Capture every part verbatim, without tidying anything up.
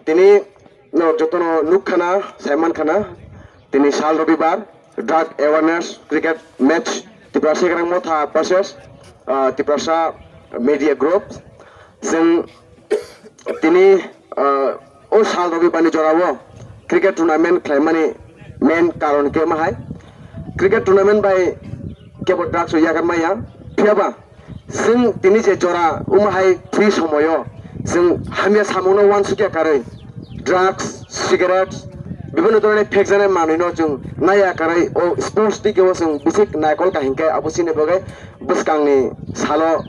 Tini no jotono nukkhana, saimankhana, tini sal Robibar, drug awareness cricket match, Tiprasa Kwrwng Motha versus, ah, Tiprasa Media Group. Chwng tini, ah, o sal Robibarni jorao cricket tournament khlaimani main karon khe mahai. Cricket tournament bai kebo drugs rok yakar maya, phiyaba chwng tini je jora omo hai free somoyo chwng hamya samungno uansukya karwi drugs, cigarettes, bibhinno dhoroner phekjaknai manwino chwng naiya karwi o sports dikeo chwng bisik naikol kaham khe abo chini bagwi bwskangni salo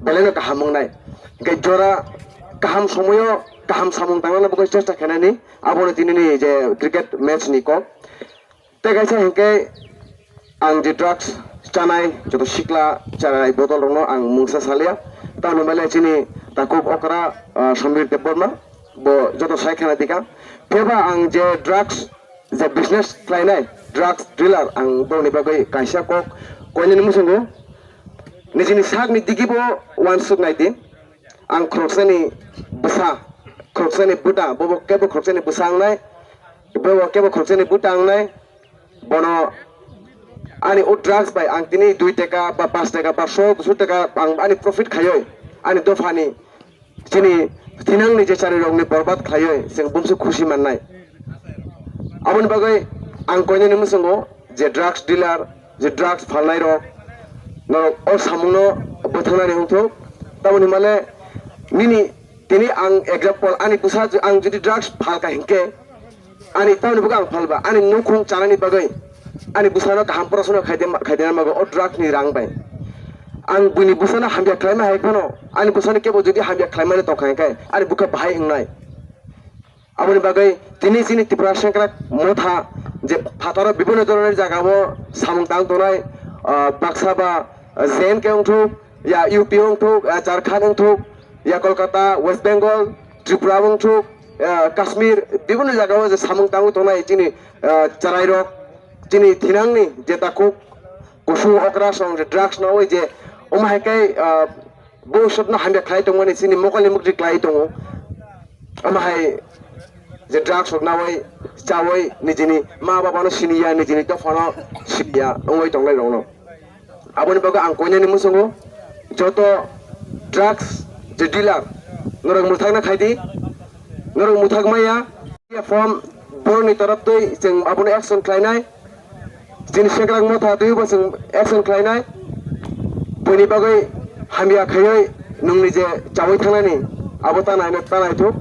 belaino kaham wngnai. Hwnkhe jora kaham somoyo kaham samung tangnani bagwi chesta khainani abono tinini je cricket match ni kok. Tei kaisa hinkhe ang je drugs chanai joto sikla chanai bodol rokno ang mungsa salia. Tamoni male chini takhuk okra, ah, Samir Debbarma bo joto sai khana dikha. Phiyaba ang je drugs je business khlainai drugs dealer ang borokni bagwi kaisa kok koinani muchungo nijini sakni digi bo uansuk nai di. Ang khoroksani bwsa, khoroksani bwta, bobo kebo khoroksani bwsa wngnai, bobo kebo khoroksani bwta wngnai, bono ani o drugs bai ang tini dui taka ba panch taka ba so, duiso taka ang ani profit khaioi, ani dophani chini thinangni je charirokni borbad khaioi, chwng bumsu khusi mannai. Aboni bagwi ang koinani muchungo je drugs dealer, je drugs phalnai rok, norok o samungno bwthangnani wngthok. Tamoni hwnmale nini tini ang example, ani bwsa ju-, ang jodi drugs phalka hinkhe, ani tamoni bagwi ang phalba, ani nukhung chanani bagwi, ani bwsano kaham porasona khaide-, khaidena bagwi o drugs ni rang bai. Ang buini bwsano hamya khlaima hai phano, ani bwsano kebo jodi hamya khlaimani tongkha hinkhe, ani bwkha bahai wngnai. Aboni bagwi tini chini Tiprasa Kwrwng Motha je phataro bibhinno dhoroner jagao samung tang tongnai, ah, baksa ba J N K wngthok, ya U P wngthok, ya Jharkhand wngthok, ya Kolkata, West Bengal, Tripura wngthok, ya Kashmir, bibhinno jagao je samung tangwi tongnai chini, ah, chwrairok, chini thinangni je takhuk kusung okra song je drugs nawi je omo hai khe, ah, Bo sotno hamya khlai tongmani chini mokolni mukti klai tongo. Omo hai je drugs rok nawi, chawi, nijini ma babano siniya, nijini dophano siniya, wngwi tonglai rokno. Aboni bagwi ang koinani muchungo joto drugs je dealer norok mwthangna khaidi, norok mwthak maya. Form borokni torop twi chwng abono action khlainai. Chini Sengkrak Motha twibo chwng action khlainai. Buini bagwi hamya khaiwi nwngni je chawi thangnani abo ta naina ta naithok.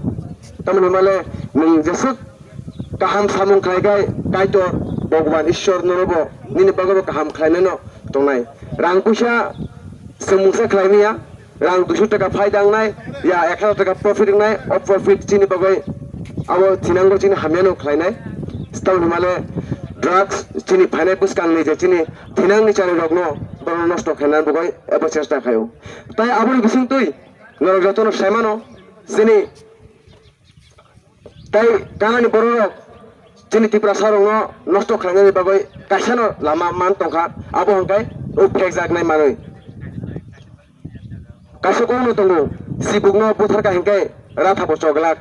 Tamoni hwnmale nwng jeswk kaham samung khlai khai Kaitor Bhagwan Ishwar nono bo nini bagwi bo kaham khlainano tongnai. Rang puisa chwng mungsa khlai manya. Rang duiso taka phai dangnai, ya ek hazar taka profit wngnai, o profit chini bagwi abo thinango chini hamyano khlainai. Tamoni hwnmale drugs chini phainai bwskangni je chini thinangni chari rokno bono nosto khainani bagwi abo chesta khaio. Tai aboni bisingtwi norok jotono saimano chini Tai kanani bororok chini Tiprasa rokno nosto khlainani bagwi kaisano lama man tongkha, abo hwnkhai o phekjaknai manwi. Kaisa kokno tongo, sibukno butharkha hinkhe rathabo choglak,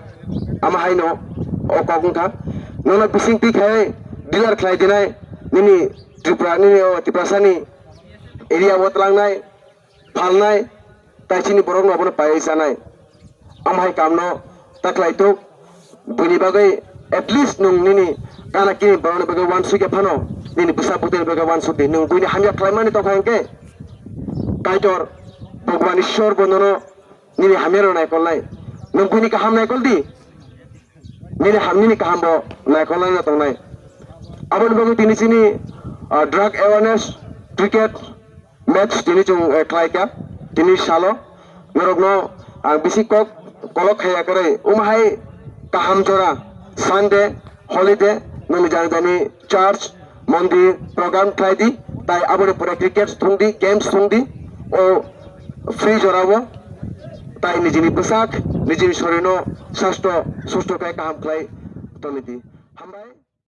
ama haino o kok wngkha. Nono bising twi khai dealer khlai dinai nini Tripura, nini o Tiprasani area o tlangnai, phalnai, tai chini borokno abono paiwi chanai. Amo hai kamno ta khlai tok, buini bagwi at least nwng nini gana kini borokni bagwi uansukya phano, nini bwsa bwtwini bagwi uansukdi. Nwng buini hamya khlaimani tongkha hinkhe Kaitor Bhagwan Ishwar bo nono nini hamyano naikolnai. Nwng buini kaham naikoldi, nini ham, nini kaham bo naikolnaino tongnai. Aboni bagwi tini chini, ah, drug awareness cricket match tini chwng, eh, khlai kha, tini salo norokno ang bisi kok kolok khaiya kwrwi. Omo hai kaham jora Sunday holiday, nini jani jani church, mondir program khlai di, tai aboni pore cricket thung di, games thung di, o free jora o tai nijini bwsak, nijini sorino sasto susto khe kaham khlai tongwi di. Hambai.